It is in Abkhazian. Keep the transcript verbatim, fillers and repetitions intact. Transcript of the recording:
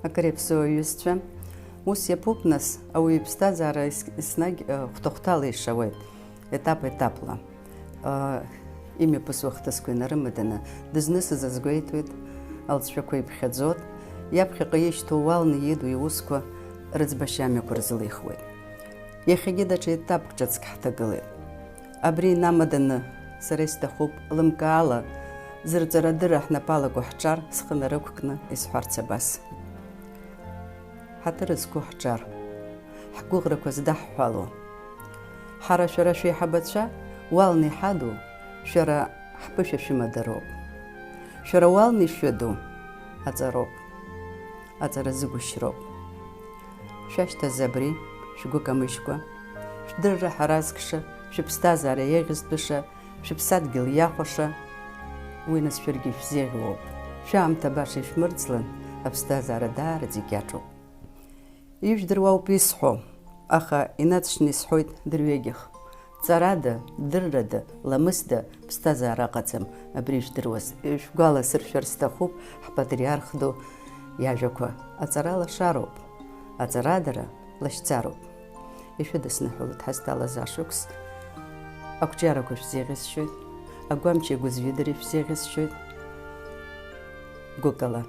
Акыр иаԥсоу аҩызцәа, ус иаԥуп, нас, ауаҩы иԥсҭазаара ес-, еснагь, э, хәҭа-хәҭала ишауеит, етап-етапла. Э, имҩаԥысуа хҭысқәа инарымаданы дызнысыз азгәеиҭоит, алҵшәақәа иԥхьаӡоит, иаԥхьаҟа ишьҭоу уалны иду иусқәа рыӡбашьа амҩақәа рзылихуеит. Иахьагьы даҽа етапк ҿыцк ҳҭагылеит. Абри инамаданы сара исҭахуп лымкаала зырҵарадырра ҳнапы алаку ҳҿар схы нарықәкны исҳәарц абас. Ҳаҭыр зқәу ҳҿар, ҳгәыӷрақәа здаҳҳәало. Ҳара шәара шәеиҳабацәа уалны иҳаду, шәара ҳԥышәа шәымадароуп. Шәара уалны ишәыду аҵароуп, аҵара зыгәышьроуп. Шәашьҭаз абри, шәгәы камыжькәа, шәдырра ҳаразкша, шәыԥсҭазаара еиӷьызтәыша, шәыԥсадгьыл иахәаша, уи нас шәаргьы шәзеиӷьуоуп. Шәаамҭа баша ишәмырӡлан, аԥсҭазаара даараӡа икьаҿуп. Ижәдыруа ауп исҳәо, аха инаҵшьны исҳәоит дырҩегьых. Ҵарада, дыррада, ламысда ԥсҭазаара ыҟаӡам, абри ижәдыруаз. Шәгәаласыршәар сҭахуп ҳпатриарх ду иажәақәа, аҵара лашароуп, аҵарадара лашьцароуп. Ишәыдысныҳәалоит ҳазҭалаз ашықәс, ақәҿиарақәа шәзеиӷьасшьоит, агәамчи агәыӡҩыдареи шәзеиӷьасшьоит. Гәыкала.